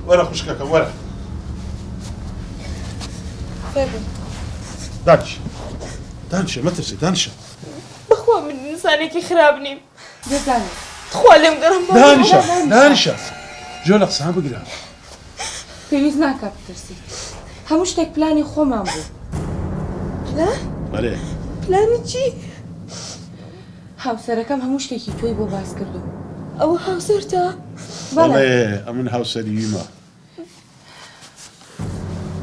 وەرە خوشکەکەم وەرە. دانیشە دانیشە مەترسێ دانیشە. بەخوا من ئینسانێکی خراپ نیم. دەزانم. تخوا لێم گەڕێ دانیشە دانیشە جۆ لە قسان بگرە. پێویست ناکا بترسیت هەموو شتێک پلانی خۆمان بوو. پلان؟ بەلێ. پلانی چی؟ هاوسەرەکەم هەموو شتێکی تۆی بۆ باس کردووم. ئەوە هاوسەرتە؟ بەڵێ ئەمن هاوسەری ویمە.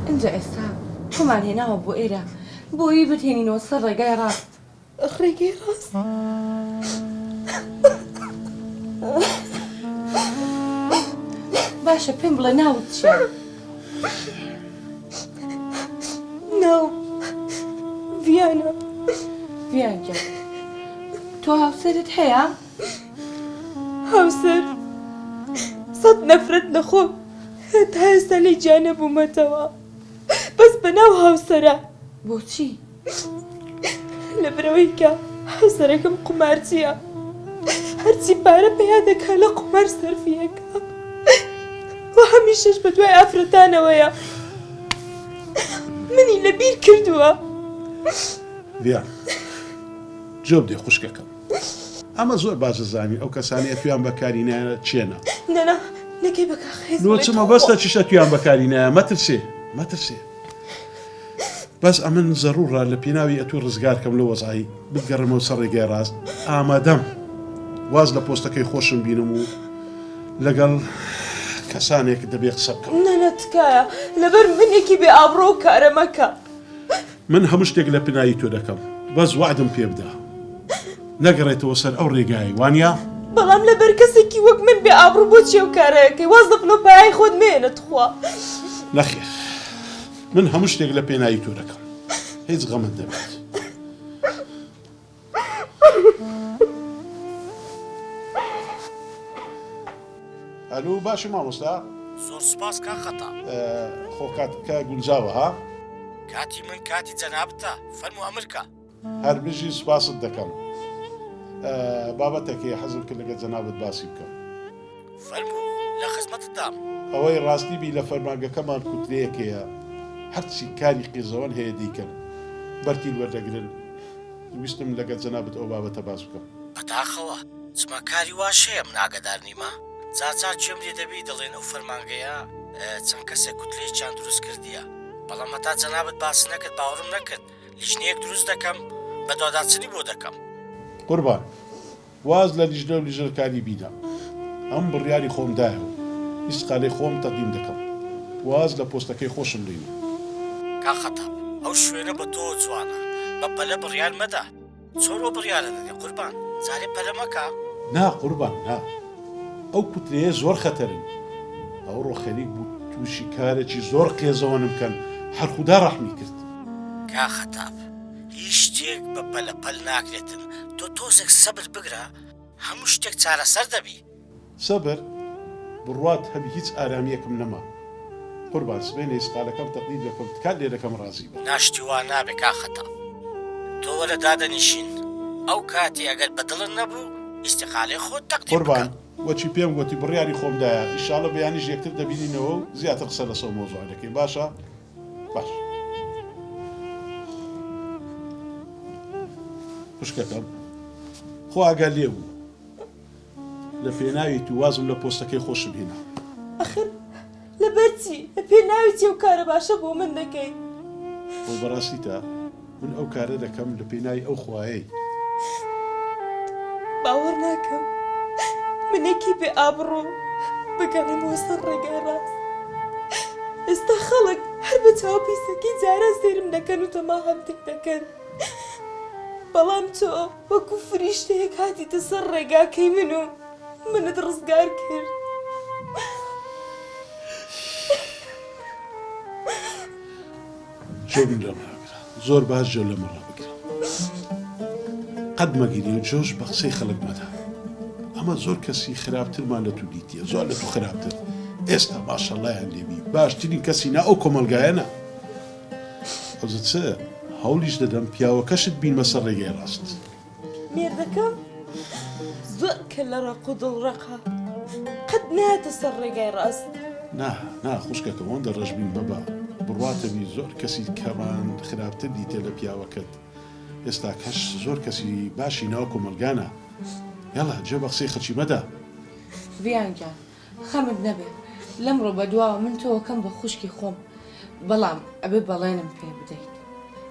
ئینجا ئێستا تۆمان هێناوە بۆ ئێرە بۆیی بتهێنینەوە سەر ڕێگای ڕاست. ڕێگەی ڕاست؟ باشە پێم بڵێ ناوت چییە؟ ناوم ڤیانە. ڤیان گیان تۆ هاوسەرت هەیە؟ هاوسەر؟ سەت نەفرەت لە خۆم تا ئێستا لێی جیا نەبوومەتەوە بەس بەناو هاوسەرە. بۆچی؟ لەبەرئەوەی کە هاوسەرەکەم قومارچییە هەرچی پارە پەیا دەکا لە قومار سەرفی ئەکا و هەمیشەش بە دوای ئافرەتانەوەیە منی لەبیر کردووە. ڤیان جواب دێ خوشکەکەم ئەمە زۆر باش دەزانی ئەو کەسانەی ئەتویان بەکاری نایە چێنە. نەنا نەکەی بە کاخێز لۆ چ مەبەستە چیش ئەتویان بەکاری نایە مەترسێ مەترسێ. بەس ئەمن زەڕوڕە لە پێناوی ئەتوو ڕزگار کەم لەو وەزعەی بتگەڕێمەوە سەر ڕێگای ڕاست ئامادەم واز لە پۆستەکەی خۆشم بینم و لەگەڵ کەسانێک دەبێ قسە بکەم. نا نا تکایە لەبەر منێکی بێ ئابڕوو ئەو کارە مەکە. من هەموو شتێک لە پنایی تۆ دەکەم بەس وەعدم پێ بدە نەگەڕێتەوە سەر ئەو ڕێگایەی وانیە؟ بەڵام لەبەر کەسێکی وەک من بێ ئابڕوو بۆچی ئەو کارە ئەکەی واز لە پلەو پایەی خۆت مەیەنە تخوا. نەخێر من هەموو شتێک لە پێناوی تۆ دەکەم هیچ غەمت نەبێت. ئەلو باشی مامۆستا؟ زۆر سوپاس کاک خەتا. خۆ کاتەکە گونجاوە ها؟ کاتی من کاتی جەنابتە فەرموو ئەمر کە. هەر بژی سوپاست دەکەم. بابەتێک هەیە حەزم کرد لەگەڵ جەنابت باسی بکەم. فەرموو لە خزمەتتدام. ئەوەی ڕاستی بی لە فەرمانگەکەمان کوتلەیەک هەیە هەرچی کاری قیزەوەن هەیە دەیکەن بەرتیل وەردەگرن ویستم لەگەل جەنابت ئەو بابەتە باس بکەم. بەداخەوە چما کاری واش هەیە من ئاگادار نیمە جار جار گوێم لێ دەبی دەڵێن ئەو فەرمانگەیە چەند کەسێک کوتلەیەکیان دروست کردیە بەڵام هەتا جەنابت باست نەکرد باوەڕم نەکرد لیژنەیەک دروست دەکەم بەدواداچنی بۆ دەکەم. قوربان واز لە لیژنە و لیژنەکانی بینە ئەم بڕیاری خۆم دایە و ئیستقالەی خۆم تەقدیم دەکەم واز لە پۆستەکەی خۆشم دێنم. کاک خەتاب ئەو شوێنە بە تۆوە جوانە بە پەلە بڕیار مەدە چۆن ئەو بڕیارە دەدەی قوربان جارێ پەلە مەکە. نا قوربان نا ئەو کوتلەیە زۆر خەتەرن ئەوڕۆ خەریک بوو توشی کارێکی زۆر قێزەوەنم کەن هەر خودا ڕەحمی کرد. کاک خەتاب هیچ شتێک بە پەلە پەل ناکرێتن تۆ تۆزێک سەبر بگرە هەموو شتێک چارەسەر دەبی. سەبر؟ بڕوات هەبی هیچ ئارامیەکم نەما قوربان سبەینێ ئیسقالەکەم تەقدیم دەکەم تکات لێ دەکەم ڕازی بە. نا شتی وا نابێ کاک خەتاب تۆ وەرە دادەنیشین ئەو کاتی ئەگەر بە دڵت نەبوو ئیستیقالەی خۆت تەقدیم بکە. قوربان وەچی پێم گۆتی بڕیاری خۆم دایە ئیشاڵە بەیانیش یەکتر دەبینینەوە و زیاتر قسە لەسەو مەوزوعە دەکەین باشە؟ باش خوشکەکەم خۆ ئاگا لێ بوو لە پێناوی تو وازم لە پۆستەکەی خۆشم هێنا. ئەخر لەبەر چی؟ لە پێناوی چی ئەو کارە باشە بۆ من دەکەی؟ خۆ بەڕاستیتە من ئەو کارە دەکەم لە پێناوی ئەو خوایەی. باوەڕ ناکەم منێکی بێ ئابڕوو بگەڕێمەوە سەر ڕێگای ڕاست. ئێستا خەڵک هەر بە چاوە پیسەکەی جاران سەیرم دەکەن و تەماحم تێ دەکەن. بەڵام تۆ وەکو فریشتەیەک هاتیتە سەر ڕێگاکەی من و منت ڕزگار کرد. جۆم لەم ڕابگرە زۆر باش جۆ لەمە ڕابگرە قەت مەگیری و جۆش بە قسەی خەڵک مەدە ئەمە زۆر کەسی خراپترمان لە تو دیتیە زۆر لە تو خراپتر ئێستا ماشەڵایان لێبی باشترین کەسی نا ئەو کۆمەڵگایەنە ئەوجە چ هەوڵیش دەدەم پیاوەکەشت بینمە سەر ڕێگای ڕاست. مێردەکەم زۆر کەللەڕەق و دڵڕەقە قەت نایەتە سەر ڕێگای ڕاست. نا نا خوشکەکەم ئەوەندە ڕەشبین مەبە بڕواتە بی زۆر کەسی کەمان خراپتر دیتێ لە پیاوەکەت ئێستا کەش زۆر کەسی باشی ناو کۆمەلگانە یاڵا جێ بە قسەی خەچی مەدە. ڤیان گیان خەمت نەبێ لەمڕۆ بەدواوە من تۆ ئەکەم بە خوشکی خۆم بەڵام ئەبێ بەڵێنم پێ بدەیت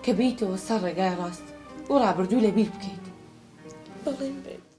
کە بێیتەوە سەر ڕێگای ڕاست و ڕابردوو لەبیر بکەیت. بەڵێن بێت.